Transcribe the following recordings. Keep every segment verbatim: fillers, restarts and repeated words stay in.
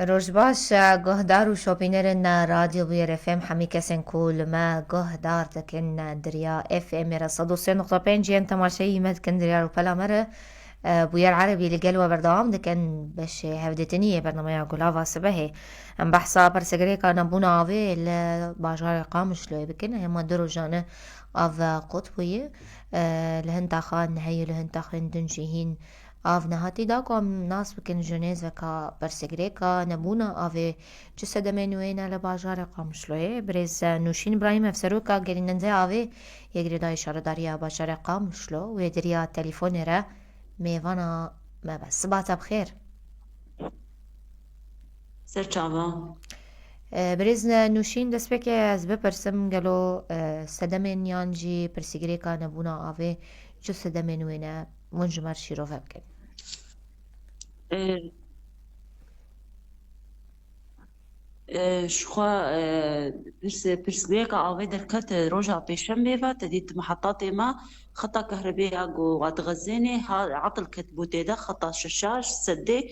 Roj baş, guhdar û şopînerên Radyo Bûyer F M, hemî kesên ku li me guhdar dikin di riya F M ê re sed û sê nokta pênc yên temaşeyî me dikin di riya rûpela me re. E, Bûyer Erebî li gel we berdewam dikin, beşê hevdîtinî yê bernameya Gulava Sibehê. Em behsa pirsgirêka nebûna avê li bajarê Qamişloyê bikin. Hema du rojan e av qut bûye. E, li hin taxan heye, li hin taxên din jî hîn av nehatî da ku em nas bikin Jenêz veka pirsgirêka nebûna avê çi sedemên wê ne li bajarê Qamişloyê. Birêz Nûşîn Îbrahîm, hevseroka gerînendê avê yê girêdayî şaredariya bajarê Qamişlo, wê di riya telefonê re mêvana me be. Siba te bi xêr. Ser çava. E, birêz Nûşîn, destpêkê ez bipirsim, gelo, e, sedemên yan jî pirsgirêka nebûna avê çi sedemên wê ne? Hûn ji me re şîrove bikin. E, e, ji xwe, e, pirs-, pirsgirêka avê derket, e, roja pêşemê ve, te dît mihetatê me, xeta kehrebê ya ku dixezênê, ha, etil ketibû tê de, xeta şeşaş, sedê,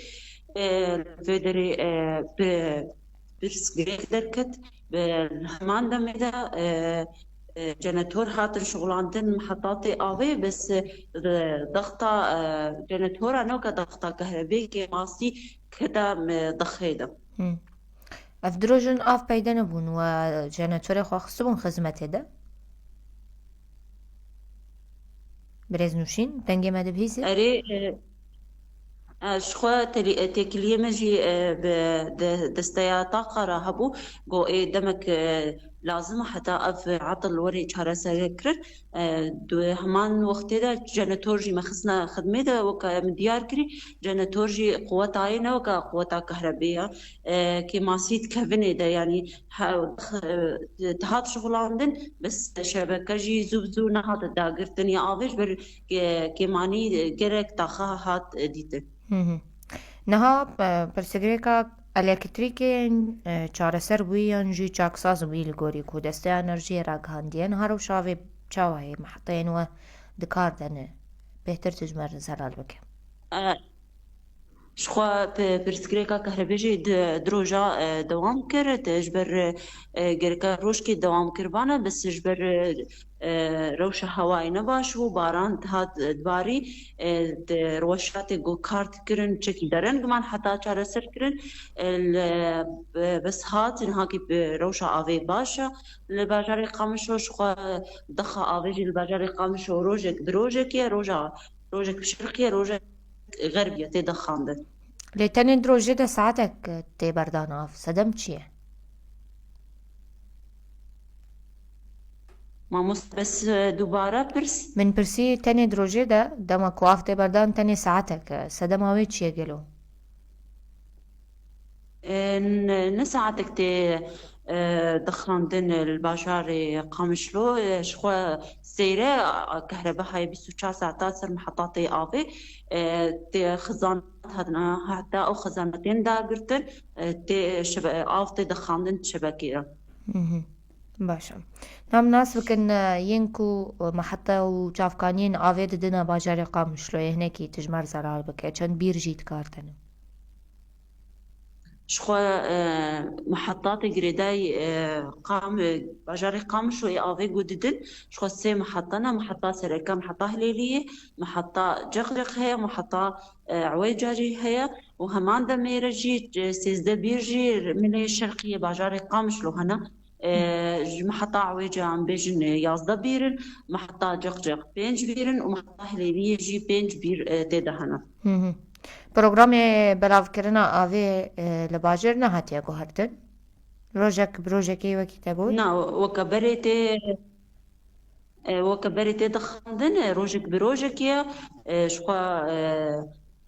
e, vê derê, e, pi-, pirsgirêk derket. Bi heman demê de, e, e, jenetor hatin şixulandin mihetatê avê, bes, e, daxta, e, jenetora noke daxta kehrebê kêmasî kete, e, dexê de. Hmm. Ev du roj in av peyde nebûn we jenetorê xwe xistibûn xizmetê de? Birêz Nûşîn, dengê me dibihîze? Erê, e, e, ji xwe telî-, e, têkiliyê me jî, e, bi de-, desteya taqa re hebû, got ê demek, e, lazim e heta ev etil were çareserkirin. E, di heman wextê de jenetor jî me xistine xidmê de, weke min diyar kirî, jenetor jî quwetayê ne weke quweta kehrebê ye. E, kêmasî di kevinê de, yanî, he, e, dihat şixulandin, bes şebeke jî zû bi zû nehate dagirtin ya avê ji ber, e, kêmanî, e, gelek taxa hat, e, dîtin. Hı hı. Niha, e, pirsgirêka elektrîkê, e, çareser bûyî yan jî çaksaz bûyî li gorî ku Desteya Enerjiyê ragihandiye, niha rewşa vê çawa ye? Meheteyên we di kar de ne? Bêhtir tu ji me re zelal bike. E, Ji xwe pi-, pirsgirêka kehrebê jî di, di roja, e, dewam kir. Di, ji ber, e, gereka rojkê dewam kiribane, bes ji ber, e, rewşa hewayê ne baş bû, baran dihat, e, dibarî, e, di rweşatê ku kar dikirin, çekî derin, guman heta çareser kirin. E, li, e, bes hat, niha kî bi rewşa avê baş e. Li bajarê Qamişlo ji xwe daxa avê jî li bajarê Qamişlo rojek bi rojekê, roja, rojek bi şerqiyê, rojek xerbiyê tê dexandin. Lê tenê di rojê de saetek tê berdan av. Sedem çi ye? Mamoste, bes, e, dubare pirs. Min pirsî, tenê di rojê de, dema ku av tê berdan, tenê saetek e. Sedema wê çi ye gelo? E, n-, ne saetek tê, e, dixandin li bajarê Qamişlo, e, ji xwe seyre, a, kehrebe heye bîst û çar saeta ser mihetatê avê, e, tê xizanat hatine, heta ew xizanat tên dagirtin, e, tê şebe-, av tê dixandin şebekê re. Mhm. Baş e. Nam nas bikin, e, yên ku, e, meheta û çavkaniyên avê didine bajarê Qamişloyê, hinekî tu ji me re zelal bike, çend bîr jî dikar tene? Ji xwe, e, mihetatê girêdayî, e, Qam-, e, bajarê Qamişloyê avê ku didin, ji xwe sê miheta ne, miheta sereke, miheta Hilêliyê, miheta Ceqceq heye, miheta, e, Ewêca jî heye û heman demê re jî, e, sêzdeh bîr jî milê şerqiyê bajarê Qamişlo hene. E, ji miheta Ewêca em bêjin, e, yazdeh bîr in, miheta Ceqceq pênc bîr in û miheta Hilêliyê jî pênc bîr, e, tê de hene. Hı hı. Programê belavkirina avê, e, li bajêr nehatiye guhertin? Rojek bi rojekê wekî te got? Na, weke berê tê, e, weke berê tê dixandin, e, rojek bi rojekê ye, e, ji xwe, e,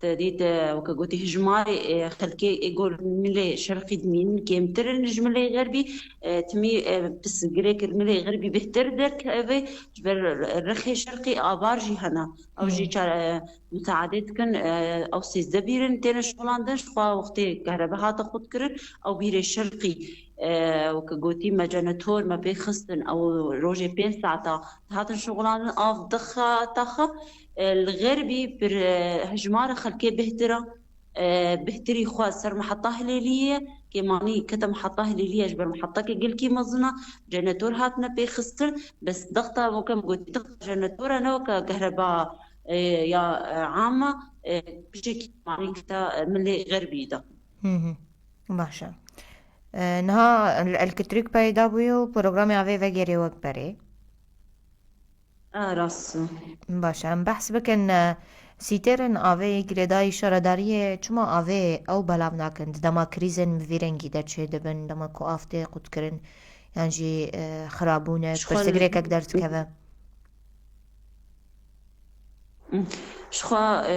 te dît, e, weke gotî hijmarê, e, xelkê ê gor milê şerqî dimînin kêmtir in ji milê xerbî, e, timî, e, pirsgirêk milê xerbî bêhtir derkeve, ji ber rexê şerqî avar jî hene. Ew jî Hmm. çare, e, misaedê dikin, e, ew sêzdeh bîr in têne şixulandin, ji xwe wextê kehrebe hate qutkirin, ew bîrê şerqî, e, weke gotî me jenetor me pê xistin, ew rojê pênc saeta dihatin şixulandin, av dixe taxe, e, li xerbî pir, e, hejmara xelkê bêhtir e. e, bihtirî xwe ser miheta Hilêliyê ye. Kêmanî kete miheta Hilêliyê ji ber miheteke gelkî mezin e. Jenetor hatine pêxistin. Bes dexta, weke min gotî, dexta jenetora ne weke kehreba, e, ya, e, ama, e, pişekî kêmanî kete, e, milê xerbî de. Hı hı. Baş e. E, niha el-, elektrîk peyda bûye û programê avê vegerê wek berê. A, rast e. Baş e, em behs bikin, e, sîtêrên avê yê girêdayî şaredariyê çima avê ew belav nakin? Di dema krîzên bi vî rengî de çêdibin, dema ku av tê qutkirin, yan jî, e, xirabûne, Ji xwe pirsgirêkek derdikeve. Jixwe, e,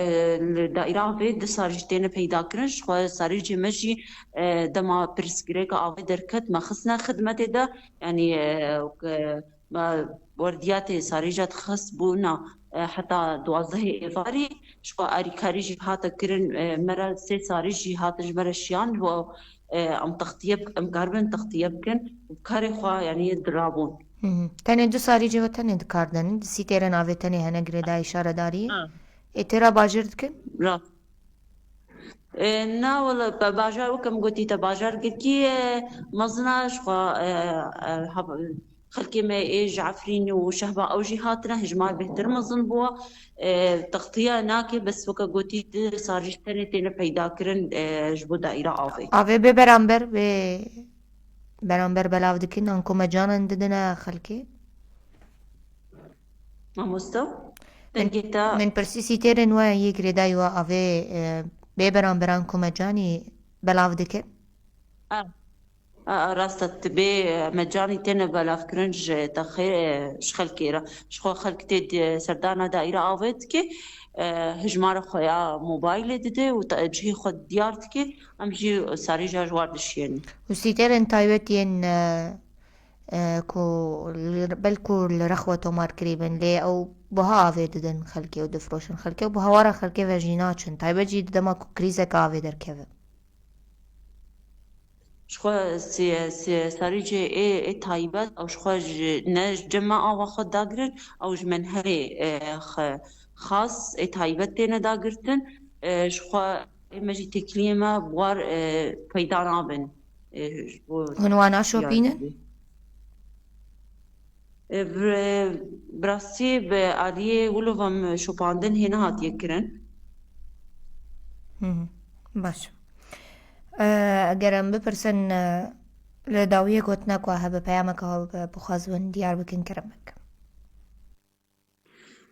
li daîra avê du sarî jî têne peyda kirin. Jixwe sarîcê me jî, e, dema pirsgirêka avê derket, me xistine xidmetê de. Yanî, e, ke me werdiyatê sarîca dixist bûna, e, heta duwazdehê êvarî. Jixwe alîkarî jî hate kirin, e, me re sê sarî jî hate ji me re şiyan. Û, e, em textiye bik-, em karibin textiye bikin. Karê xwe, yanî, dirabûn. Hı hı. Tenê du sarîcê we tenê di kar de ne? Di sîtêrên avê tenê hene girêdayî şaredariyê? Ha. Ê têra bajêr dikin? Rast. E, na, wele, ba-, bajar, weke min gotî te, bajar girkî, e, mezin e, jixwe, e, e, hab-, xelkê me ê ji Efrîn û Şehba ew jî hatine, hejmar bêhtir mezin bû. E, textiye nake, bes weke gotî di sarî ji tenê têne peyda kirin, e, ji bo daîra avê. Avê bê beramber, bê beramber belav dikin, anku mecanen didine xelkê? Mamoste, Min, dengê te min pirsî sîtêrên we yê girêdayî we avê, e, bê beramberan ku mecanî belav dikin? A, a, a, rast e, tibê, e, mecanî têne belavkirin ji te xê-, e, ji xelkê re. Ji xwe xelk tê di serdana daîra avê dike, e, hejmara xwe ya mobaylê dide û te-, cihê xwe diyar dike, em jî sarîca ji war dişiyêne. Û sîtêrên taybet yên, e, e, ku li, belku li rex we tomar kirî bin, lê ew buha avê didin xelkê û difiroşin xelkê û bi hawara xelkê ve jî naçin. Taybet jî di dema ku krîzeke avê derkeve. Jixwe sê-, sê-, sarîcê ê, ê taybet, ew jixwe ji, ne ji cem me ava xwe dagirin, ew ji menherê, e, xe-, xas ê taybet têne dagirtin. E, jixwe ê me jî têkiliyê me bi war, e, peyda nabin. E, ji bo Hûn wan naşopînin? E, bi, bi rastî bi aliyê wilo ve şopandin hê nehatiye kirin. Hı hı. Baş. E, eger em bipirsin, e, li dawiyê gotinek we hebe, peyameke we bi, bixwazin diyar bikin, kerem bik.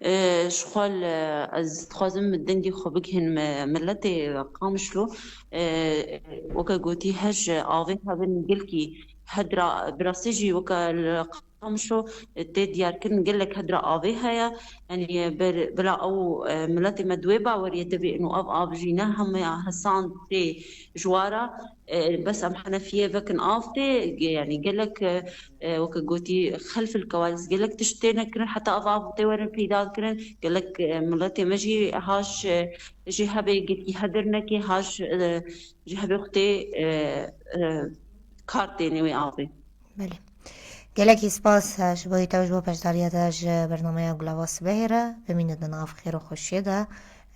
E, ji xwe li, ez dixwazim dengê xwe bigihînim miletê Qamişlo. E, weke gotî, her ji avê hebin gelkî hedra, bi rastî jî weke li Qamişlo tê diyarkirin gelek hedra avê heye. Yanî ber-, bila ew, e, miletê me di wê baweriyê de bê û ev av jî ne heme hesan tê ji wara. E, bes em henefiyê vekin av tê, ge-, yanî gelek, e, e, weke gotî xelfil kewalis gelek tişt têne kirin, heta ev av tê werin peyda kirin. Gelek, e, miletê me jî haş, e, jê hebê gelkî hedir nekê, haş, e, jê hebê xwe tê, e, e, kar têne wê avê. Belê. Gelekî spas, e, ji bo te û ji bo beşdariya te ji bernameya Gulava Sibehê re. Bimîne di nav xêr û xweşiyê de.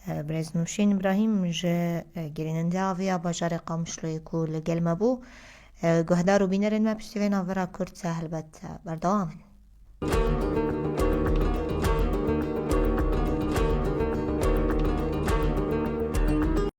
E, birêz Nûşîn Îbrahîm ji, e, gerînendê avê ya bajarê Qamişloyê ku li gel me bû. E, guhdar û bînerên me, piştî vê navbera kurt, e, helbet, e, berdewam in.